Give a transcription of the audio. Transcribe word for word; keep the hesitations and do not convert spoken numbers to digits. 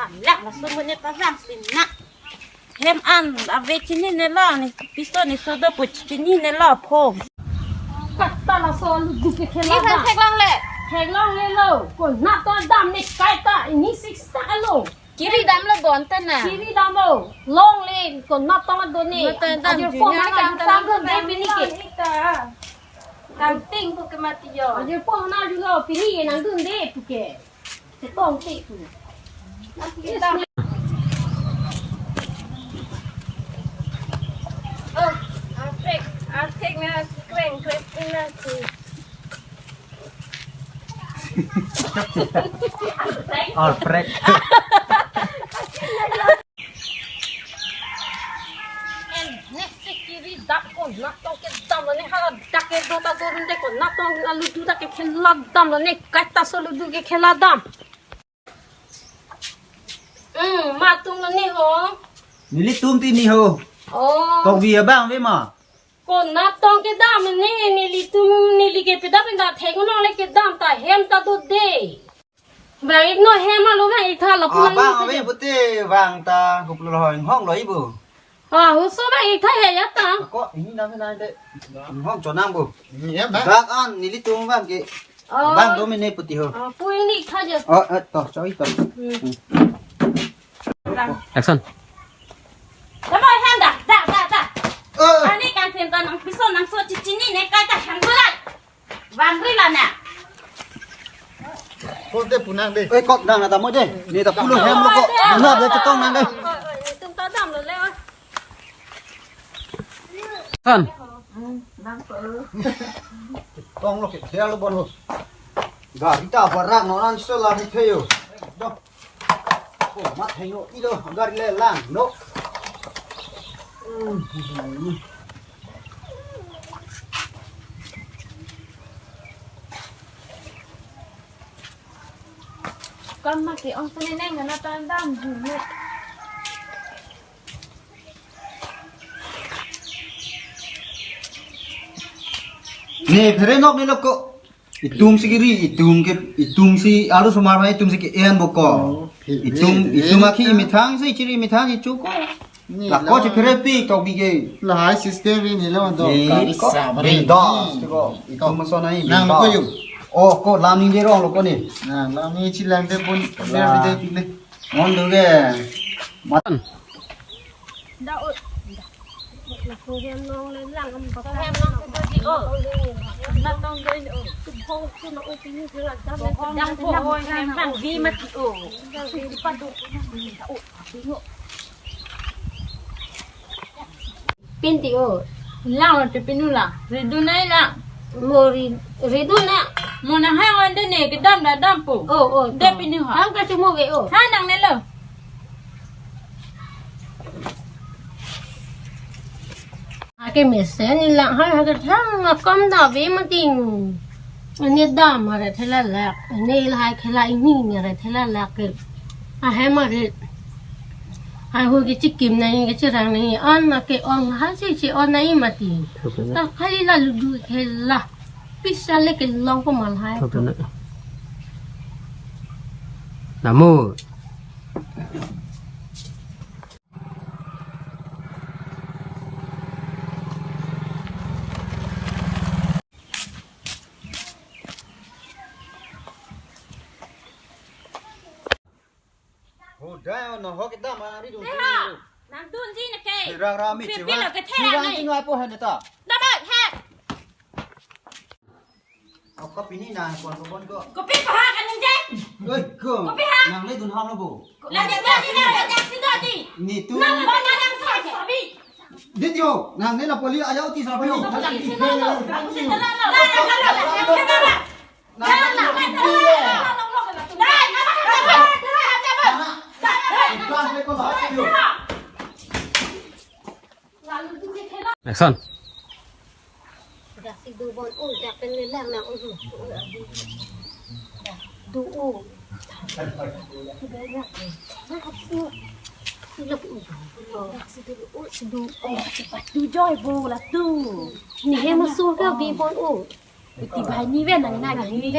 Lang laso amonit pavang si na. Hem an ave chininelo, ne piso ne sodo pu chininelo pho. Kata laso aludu ke khela. Ni kan da. Theklongle. Theklonglelo. Konat tong dam ne kaita, ini siksa alo. Kiri damlo bonta na. Kiri damlo. Longle, konat tong do ne. Bonta dam. Ajir pho junya mana dam jutang dam dun de dam pini ke. Dam. Dam ting pu ke mati yo. Ajir pho mana julo pini ke nangdunde pu ke. Chetong ti pu. Oh, arthek, arthek na kreng kreng na si. Arprek. En, ne si kiri dam konat tong kedamlo ne, hala dak kedo ta dorun de konat tong aludu dak ke khela damlo ne, kaita so aludu ke khela dam. Hmm, ma atumlo ne ho. Nelitum ti ne ho. Oh. Tokbi abang ave ma. Konat tong kedam ne, nelitum neli ke peda peda theklongle kedam ta hem ta do de. Bang ik non hem alo bang ik tha lo. Ah, pulang bang ni ave pute bang ta kuplo lo hong lo ibu. Ah, huso bang ik tha he ya ta. Ko ini nang nang de. Hong chonang bu. Ini ya, bang. Dak an nelitum bang ke. Oh. Bang do mene puti ho. Ah, pu ini ik tha je. Oh, eh, to, choi to. Hmm. Action. Tama hem da, da, da, da. Eh. Ani kan tim ta nang piso nang so chichinine kaita hem do lai. Vanri la na. Ko de pu nang de. Eh, kot nang na ta mo de. Ne ta pulo hem lo ko. Na de chetong nang de. Tum ta damlo le. Kan. Tonglo ke dia lo bon ho. Gari ta barak non an so la ni theyo. Do. Oh, mat heno ilo gari le lang no. Kam ma ke ong sene neng na tan dam ju ne. Ne phere nok ne lo ko. Itum si kiri, itum ke, itum si arlo osomar ma itum si ke-en bo ko. Oh, phi-, itum, phi-, itum phi-, akhi imethang si chiri imethang si chuko. Ni la ko lo. Chiphere pi tokbi ke. Lahai system ni lo do. Ni kari ko. Sabri. Bindas, ni. Chuko. Itum maso nai nang lo ko bindas. Yu. Oh, ko lam ni de rong lo ko ni. Na, lam ni chilang de pun. La. Ber de pin de. Mon do ke. Mat. Da o. Ko hem nong le lang am ko hem nong ko di o. Na tong do o. Tu ho tu no o pini ko la dam le dam ko ho hem nong vi mati o. Si di padu ko na o. Pini o. Lang lo te pinu la. Ridun nai la. Mo ri-, ridun na. Mo na ha on de ne kedam da dam po. O, o, de to. Pinu ha. Ham ka chumo ve o. Ha nang ne lo. Ake mesen ilang hai ha ke thang akom da ve ma ting. Ani dam are thela lak. Ani lahai khela ini ni are thela lak ke. Ahem are. Ai ho ke chikim nai ke chirang nai an ma ke ong ha si si on nai ma ting. Ta khali la ludu khela. Pisa le ke long ko mal hai. Namo. Ho dai no ho kedam ari dun. Neha, nang dunji ne ke. Rang rami. Pi, chiwa. Pi lo ke thera. Chiwa nai. Tingwa po han ta. Dabai he. Ako pini na kon ko bon ko. Kopi paha kan nje? Oi ko. Kopi ha? Nang le dun ham lo bo. La de ba ni na de si do di. Ni tu. Nang ba na nang sa sa bi. Dit yo, nang le la poli ayau ti sa ba yo. Nang le la poli. Action. Dak si do bon o, dak pen le lang na o. Do o. Dak si do o, cepat do joy bo la tu. Ni he masuk ke bi bon o. Iti bahai ni ven nang na ni ven.